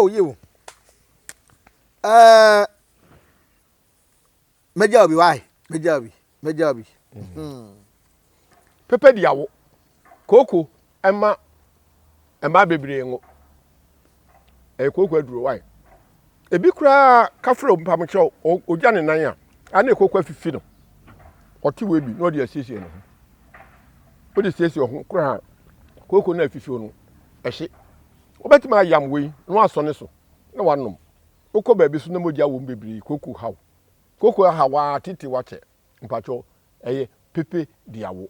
Oh, yiw. Ɛɛ, mɛgya obi, why? Mɛgya obi, mɛgya obi. Pɛpɛ di awo. Kooko ɛma mmaa bebree ngo. Ɛyɛ kooko aduro why? Ebi koraa kafra mpamokyɛw ogya ne nan a, ana kooko afifi no. Ɔte wei bi na ɔde asiesie ne ho. Wode siesie ho koraa kooko no afifi no ɛhye. Wobɛtumi ayam wei na wasɔ ne so na wanom. Wokɔ baabi so na mogya wɔ mu bebree kooko haw. Kooko ahaw ara tete wakyɛ. Mpakyɛw ɛyɛ pepe de awo.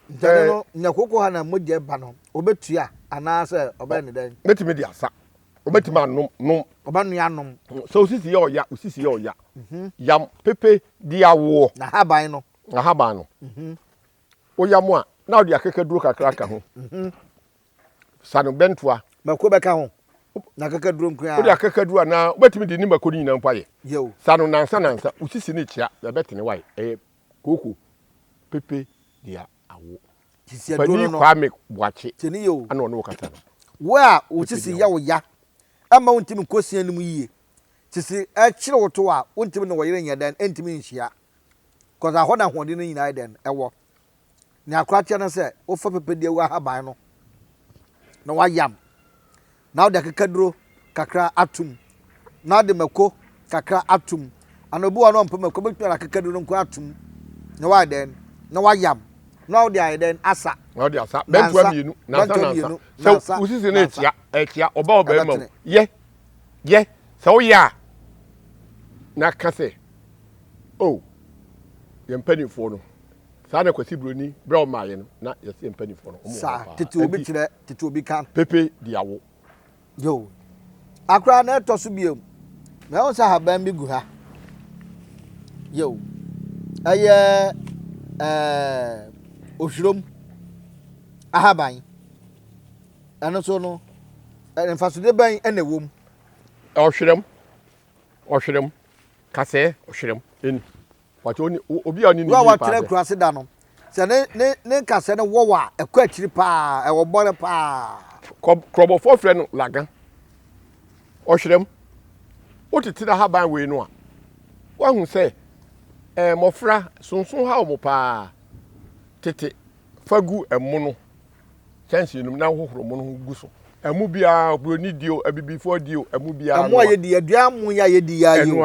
Nti ɛno no nea kooko ha na mogya ba no obetua anaasɛ ɔbɛyɛ ne dɛn? Mɛtumi de asa. Obɛtumi anom nom. Ɔbɛnoa anom. Sɛ osisi yɛ ɔya osisi yɛ ɔya. Mhm. Yam pepe de awoɔ. N'ahaban no. N'ahaban no. Mhm. Woyam a na wode akekaduro kakra ka ho. Mhm. Sa no bɛntoa. Mako bɛka ho. Na akekaduro nko ara. Wode akekaduro anaa wobɛtumi de ne mako no nyinaa mpo ayɛ. Yew. Sa no nansa nansa osisi no kyea ɛbɛtene wae ɛyɛ kooko pepe dea awo. Sisi aduro no no. Kwame Boakye ana ɔne wo kasa no. Wo a wo sisi yɛ wo ya ɛmma wontumi nkɔ sia no mu yie. Sisi ɛkyere wo to a wontumi ne wo yere nyɛ dɛn ɛntumi nhyia. Cause ahɔ na ahoɔden no nyinaa yɛ dɛn ɛwɔ. Nea akora kyerɛ ne sɛ wofa pɛpɛdiawu ahaban no na wayam na wode akekaduro kakra atom na wode mako kakra atom ana obi wɔ no ɔmpɛ mako bɛtumi de akekaduro no nko atom na wayɛ dɛn na wayam na wode ayɛ dɛn asa na wode asa bɛntoa mmienu nansa nansa sɛ wosisi no ɛkyia ɛkyia ɔba ɔbɛrima o yɛ yɛ sɛ woyɛ a na ka sɛ o oh, yɛn mpanimfoɔ no Saa na Kwasi Broni berɛ a ɔmaeɛ no na yɛsɛ yɛn mpanimfoɔ no wɔn wɔ hɔ Saa paa. tete obi Ɛnti kyerɛ tete obi ka. Pepe di awo. Yo. Akora na ɛtɔ so bio. Mahu sɛ ahaban bi gu ha. Yo. Ɛyɛ ɛɛ ohwirom ahaban. Ɛno nso no mfasodeɛ bɛn na ɛwɔ mu? Ɔhwerɛm, ɔhwerɛm, kasɛɛ ɔhwerɛm ɛni. Obi a ɔne ne yie paa sɛ. Wo a watena akuraase da no, sɛ ne ne ne nkasɛɛ no wɔw a, ɛkɔ akyiri paa, ɛwɔ bɔre paa. Kurɔbɔfoɔ frɛ no laga. Ɔhwerɛm. Wotete n'ahaban wei no a, woahu sɛ ɛɛ mmɔfra sonso ha wɔn paa. Tete fa gu ɛmo no kyɛnsee no mu na hohoro mo no ho gu so. Ɛmo biara buroni di o, abibifoɔ di o, ɛmo biara Ɛmo a yɛdi, aduan mo yi a yɛdi yɛ ayi o.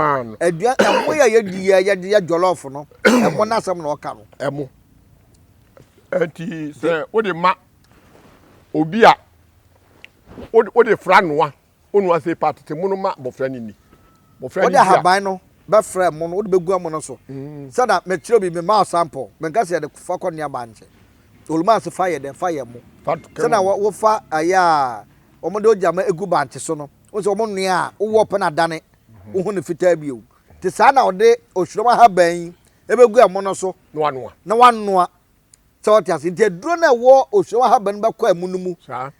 Aduan ɛmo yi a yɛdi yɛ yɛde yɛ jollof no, ɛmo n'asɛm na ɔka no. Ɛmo. Nti sɛ wode ma obi a wode fra noa Onu ase pa tete mono ma bɔfra no nni. Bɔfra no Wode di a. ahaban no bɛfra ɛmo no, wode bɛgu ɛmo no so. Sɛda mekyerɛ bi, mema wo sample, menka sɛ yɛde fa kɔ nneɛma nkyɛ. Oluma ase fa yɛ dɛn, fa yɛ mo. Fa ka Sɛda mu. wofa ɛyɛ a wɔde ogyama egu bankye so no, wohu sɛ wɔn noa a, wowɔ pɛ na adane, wohu no fitaa bio. Nti saa na wɔde ohwirom ahaban yi ɛbɛgu ɛmo no so Na wanoa. na wanoa. Sɛ ɔte ase nti aduro no a ɛwɔ osuo ahaban no bɛkɔ ɛmu no mu.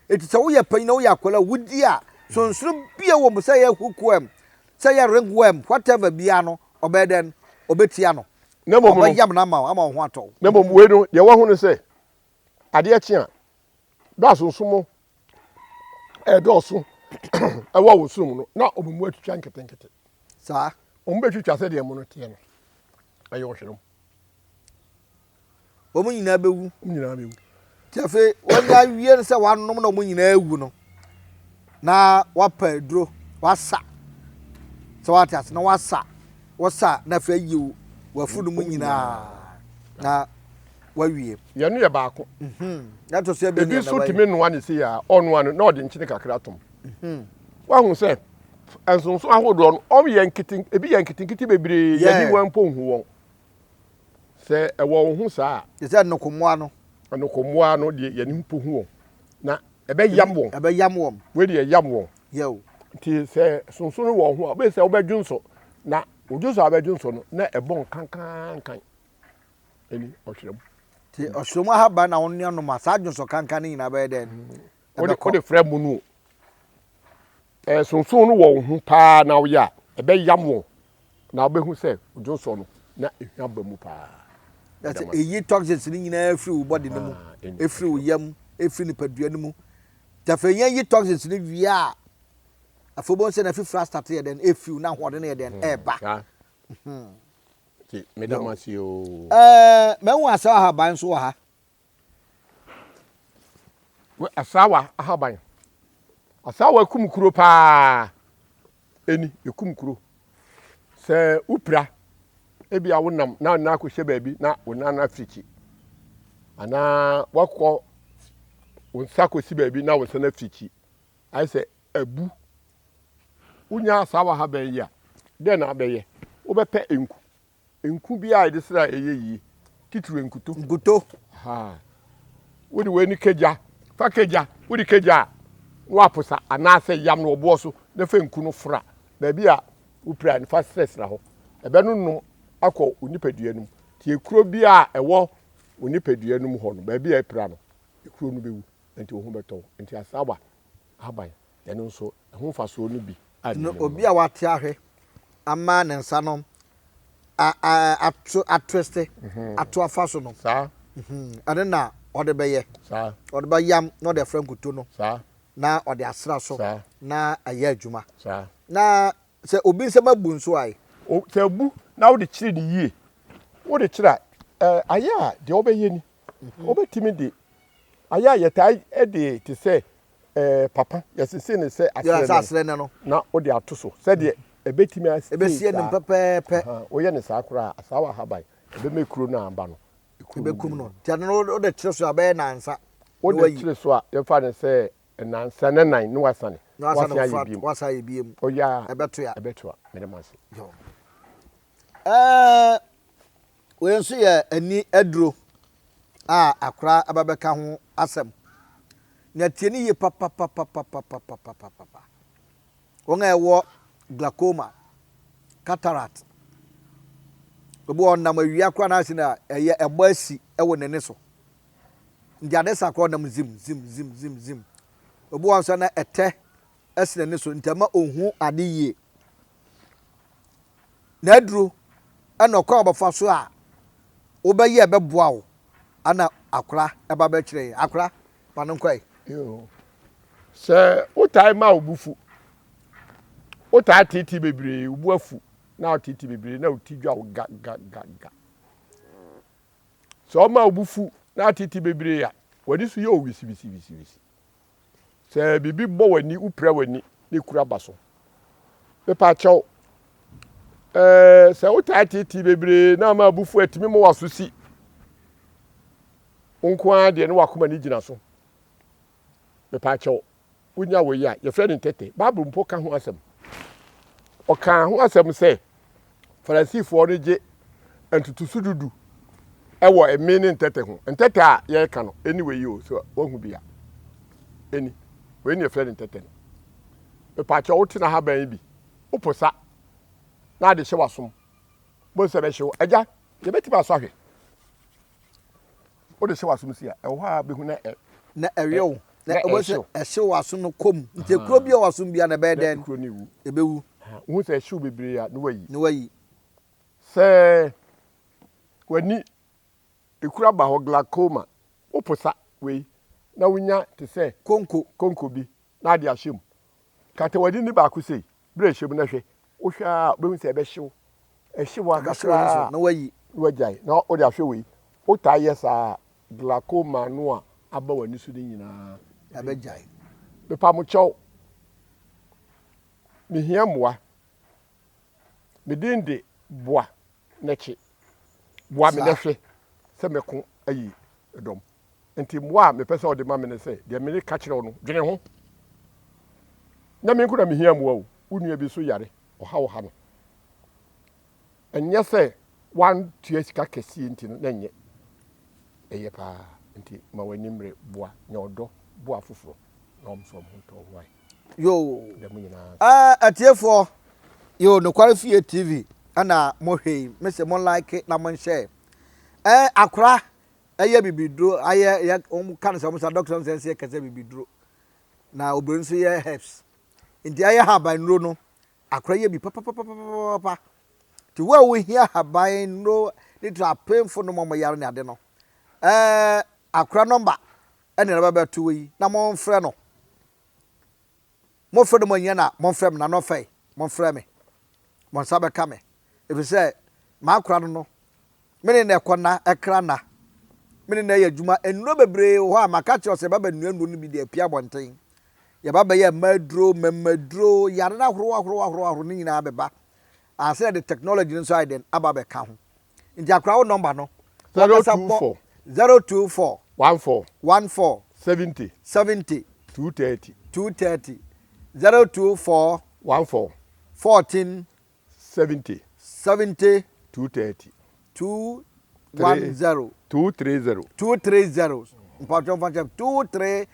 Eti sɛ woyɛ panyin na woyɛ akwadaa wodi a sonsono bi a wɔ mu sɛ yɛ hookworm, sɛ yɛ ringworm, whatever biara no ɔbɛyɛ dɛn? Ɔbɛtia no. Na mmom no, Ɔbɛyam no ama wo ama wo ho atɔ wo. Na mmom wei no deɛ wahu no sɛ adeɛ kye a bere a sonsono ɛredɔɔso ɛwɔ wo som no na wɔn mu atwitwa nketenkete. Saa. Wɔn bɛtwitwa sɛdeɛ ɛmo no teɛ no ɛyɛ ɔhwerɛm. Wɔn nyinaa bɛwu. Wɔn nyinaa bɛwu. Nti afei wɔnya awie no sɛ wɔanom na wɔn nyinaa awu no, na wapɛ aduro, wasa. Sɛ wate ase na wasa, wɔsa na afei ayi wafuru no mu nyinaa na wawie. Yɛn no yɛ baako. Mhm. Ɛtɔ so ebien Ebi nso tumi noa ne sei a ɔnoa no na ɔde nkyene kakra tom. Mhm. Wahu sɛ nsonso ahodoɔ no ɔyɛ nkete ebi yɛ nketenkete bebree yɛne wɔn mpo nhu wɔn. Sɛ ɛwɔ wo ho saa a. Te sɛ nnokommoa no. Nnokommoa no deɛ yɛn mpo hu wɔn. Na ɛbɛyam wɔn. Ɛbɛyam wɔn. Wei deɛ ɛyam wɔn. Yɛo. Nti sɛ sonsono wɔ wo ho a, wobɛyɛ sɛ wobɛdwonsɔ. Na wodwonsɔ a wobɛdwonsɔ no, na ɛbɔ nkankankan. Ɛni ɔhwerɛ mu. Nti ɔhwerɛ mu ahaban na wonoa nom a, saa dwonsɔ kankan no nyinaa bɛyɛ dɛn? Ɛbɛkɔ. Wode frɛ mu no o. Sonson no wɔ wo ho paa na woyɛ a, ɛbɛyam wɔn na wobɛhu sɛ dwonsɔ no na ehwa ba mu paa. Na sɛ eyi toxins no nyinaa firi wo body no mu, efiri wo yam, efiri nipadua no mu. Nti afei yɛn yi toxins no wie a, Afei wobɛhu sɛ n'afifiri astate yɛ dɛn ɛfiw na ahoɔden no yɛ dɛn ɛreba. Saa. Nti meda mo ase oo. Ɛɛ mahu asau ahaban nso wɔ ha. Asaawa ahaban. Asaawa kum kuro paa. Ɛni, ɛkum kuro. Sɛ wopira, ebi a wonam na nan akɔhyɛ baabi na wo nan afirikyi. Anaa wakɔ wo nsa akɔsi baabi na wo nsa no afirikyi. Ayɛ sɛ abu. Wonya asaawa ahaban yi a, dɛn na abɛyɛ? Wobɛpɛ nku. Nku biara a yɛde sra a ɛyɛ yie, titiriw nkuto. Nkuto. Ha. Wode wei ne kagya. Fa kagya. Wode kagya a, na waposa anaasɛ yam no wɔ boɔ so na fa nku no fra baabi a wopira no fa srɛsrɛ hɔ. Ɛbɛnonom akɔ wo nipadua no mu. Nti ekuro biara a ɛwɔ wo nipadua no mu hɔ no, baabi a apira no, ekuro no bɛwu. Nti wo ho bɛtɔ wo. Nti asaawa ahaban, ɛno nso ɛho mfasoɔ no bi a No menim obi no. a wate ahwe ama ne nsa no a a ato atwiste ato afa so no. Saa. Ɛno na ɔde bɛyɛ. Saa. Ɔde bɛyam na ɔde afra nkuto no. Saa. Na ɔde asra so. Saa. Na ayɛ adwuma. Saa. Na sɛ obi nsam abu nso ae. O, sɛ abu na wode kyere no yie, wode kyere a, ɛɛ, ayɛ a deɛ wobɛyɛ ni. Wobɛtumi de ayɛ a yɛtaa de te sɛ ɛɛ papa yɛsese no sɛ aserɛ no na wode ato so sɛdeɛ ɛbɛtumi asie ɛbɛsie no pɛpɛɛpɛ. Woyɛ no saa koraa a asaa ahaban ɛbɛma ekuro no aba no ɛbɛkum no. Nti ɛno no wode kyere so a bɛyɛ nansa. Wode kyere so a yɛmfa no sɛ nansa ne nan na wasane na wasan ayɛ biem wasan ayɛ biem ɔyɛ a ɛbɛto a ɛbɛto a mede mo ase. Ɛɛ Wei nso yɛ ani aduro a akora aba bɛka ho asɛm. Na tie no yie papapapapapapapapa. Wɔn a ɛwɔ glaucoma, cataract, obi wɔ ɔnam awia koraa n'ase na ɛyɛ ɛbɔ asi wɔ n'ani so. Nti ade sa koraa ɔnam zim zim zim zim zim. Obi wɔ nso na ɛtɛ asi n'ani so nti ɛma ohu ade yie. N'aduro ɛna ɔkwan a wɔbɛfa so a wobɛyɛ ɛbɛboa wo ana akora ɛba bɛkyerɛ yɛn. Akora, ma no nkɔ ɛ. Sɛ wotae ma wo bo fu, wotaa teetee bebree, wo bo afu na woteetee bebree na wo ti dwa wo ga ga ga ga. Sɛ ɔma wo bo fu na ateetee bebree a, w'ani so yɛ wo wisiwisiwisiwisi. Sɛ biribi bɔ w'ani, wopira w'ani na ekura ba so. Mepa kyɛw, ɛɛ sɛ wotaa teetee bebree na ama abufuo atumi ma w'aso si. Wo nko ara deɛ ne w'akoma no gyina so. Mepa kyɛw, wonya wei a, yɛfrɛ no ntɛtɛ. Bible mpo ka ho asɛm. Ɔkaa ho asɛm sɛ Farisifoɔ no gye ntotoso dudu wɔ ɛme ne ntɛtɛ ho. Ntɛtɛ a yɛreka no, ɛni wei o, sɛ wahu bi a. Ɛni. Wei ne yɛfrɛ no ntɛtɛ no. Mepaakyɛ wote n'ahaban yi bi, woposa na ade hyɛ w'asom. Bo sɛ bɛhyew. Agya, yɛbɛtumi asɔ ahwɛ. Wode hyɛ w'asom si a, ɛwɔ hɔ a bɛhu na ɛ. Na ɛwe wo. Na ɛbɛ sɛ ɛhyew w'aso no kɔ mu. Nti ekuro bi a w'asom bi a na ɛbɛyɛ dɛn? Ekuro no ewu. Ɛbɛwu. Wohu sɛ ɛhyew bebree a na wayi. Na wayi. Sɛ w'ani ekuro aba hɔ glaucoma, woposa wei na wonya te sɛ konko konko bi na ade ahyɛ mu. Kata w'ani no baako sei, berɛ ɛhyɛ mu na hwɛ. Wohwɛ a wobɛhu sɛ ɛbɛhyew. Ɛhyew a kakra a na wayi. Na wagyae na wode ahwɛ wei. Wotaa yɛ saa a, glaucoma no a aba w'ani so no nyinaa ɛbɛgyae. Mepa mo kyɛw, mehia mmoa. Me din de Boa Nɛkye. Boa me na hwɛ sɛ mɛko ayi dɔm. Nti mmoa a mepɛ sɛ wode ma me ne sɛ, deɛ mereka kyerɛ wo no, dwene ho. Nyɛ me nko na mehia mmoa o, wo nua bi nso yare, ɔhaw ha no. Ɛnyɛ sɛ woantua sika kɛseɛ nti no na ɛnyɛ. Ɛyɛ paa. Nti ma w'ani mmere, boa, nya ɔdɔ, boa afoforɔ na wɔn nso wɔn ho ntɔ wɔn. Wai. Yoo. Da mo nyinaa ase. Ah, atiefoɔ, yoo, Nokware Fie TV ɛna mohwɛ yi, mese mo like na mo nhyɛ. Eh, akora ɛyɛ bibiduro, ayɛ, yɛ, wɔn ka no sɛ wɔn sɛ doctor sɛ ɛsɛ kɛsɛ bibiduro, na obiri nso yɛ herbs. Nti ɛyɛ haban nnuro no, akora yɛ bi papapapapapa. Nti wo a wohia haban nnuro ne tiri apemfo nom wɔn yare ne ade no, eh, akora nɔmba ɛna ɛbɛbɛto yi na momfrɛ no. Mofrɛ no moannya no a, momfrɛ me, na anɔfa yi, momfrɛ me. Mo nsa bɛka me, ɛfiri sɛ m'akora no no, me ne no ɛkɔ nna, ɛkra nna. Me ne no ɛyɛ adwuma. Nnuro bebree wɔ hɔ a maka kyerɛ wo sɛ yɛba bɛnoa nnuro no bi de apue abɔnten. Yɛba bɛyɛ mmaa aduro, mmarima aduro, yare no ahorow ahorow ahorow ahorow ne nyinaa bɛba. Ansa yɛde technology no nso ayɛ dɛn aba abɛka ho. Nti akora wo nɔmba no. Wankasa bɔ 024 024 14 14 70 70 230 230 024 14 14 70 70 230 210 230 230 mpatwɔ mfa nkyɛn 230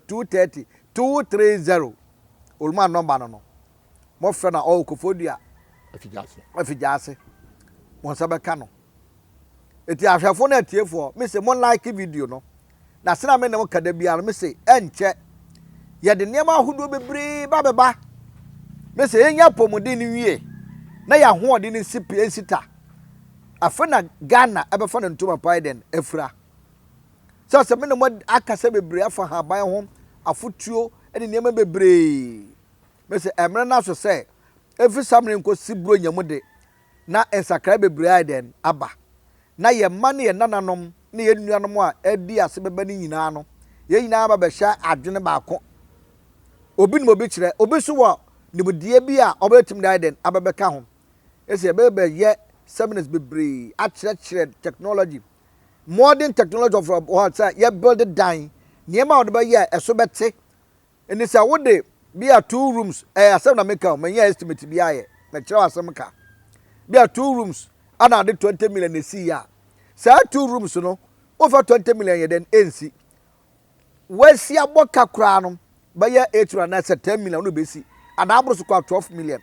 230 230 oluma nɔmba no no mɔfrɛ na ɔwɔ Koforidua Afigya-ase. Afigya-ase mo nsa bɛka no eti ahwɛfo ne atiefoɔ me se mo like video no na sena me ne mo ka da biara no me se ɛnkyɛ yɛde nneɛma ahodoɔ bebree ba bɛba me se yɛnya apɔmuden no wie na yɛ ahoɔden no nsi pie nsi ta afe na Ghana ɛbɛfa ne ntoma pa dɛn afira sɛ sɛ me ne mo akasa bebree afa haban ho afotuo ne nneɛma bebree me se ɛmmerɛ no aso sɛ efi saa mmerɛ nkosi Buronya mu de na nsakrae bebree ayɛ dɛn aba. Na yɛn mma ne yɛn nananom ne yɛn nuanom a adi ase bɛba no nyinaa no, yɛn nyinaa ba bɛhyɛ adwene baako. Obi nim obi kyerɛ, obi nso wɔ nimdeɛ bi a ɔbɛtumi de ayɛ dɛn aba bɛka ho. Ese yɛbɛbɛyɛ seminars bebree akyerɛkyerɛ technology, modern technology of what sɛ yɛ build dan, nneɛma a wɔde bɛyɛ a ɛso bɛte Ɛni sɛ wode bi a two rooms ɛyɛ asɛm na meka o menya estimate bi ayɛ mɛkyerɛ asɛm ka bi a two rooms ana ade 20 million esi yɛ a saa two rooms no wofa 20 million yɛ dɛn ɛnsi wasi abɔ ka koraa no bɛyɛ 8 anaasɛ 10 million no bɛsi anaa aboro so koraa 12 million.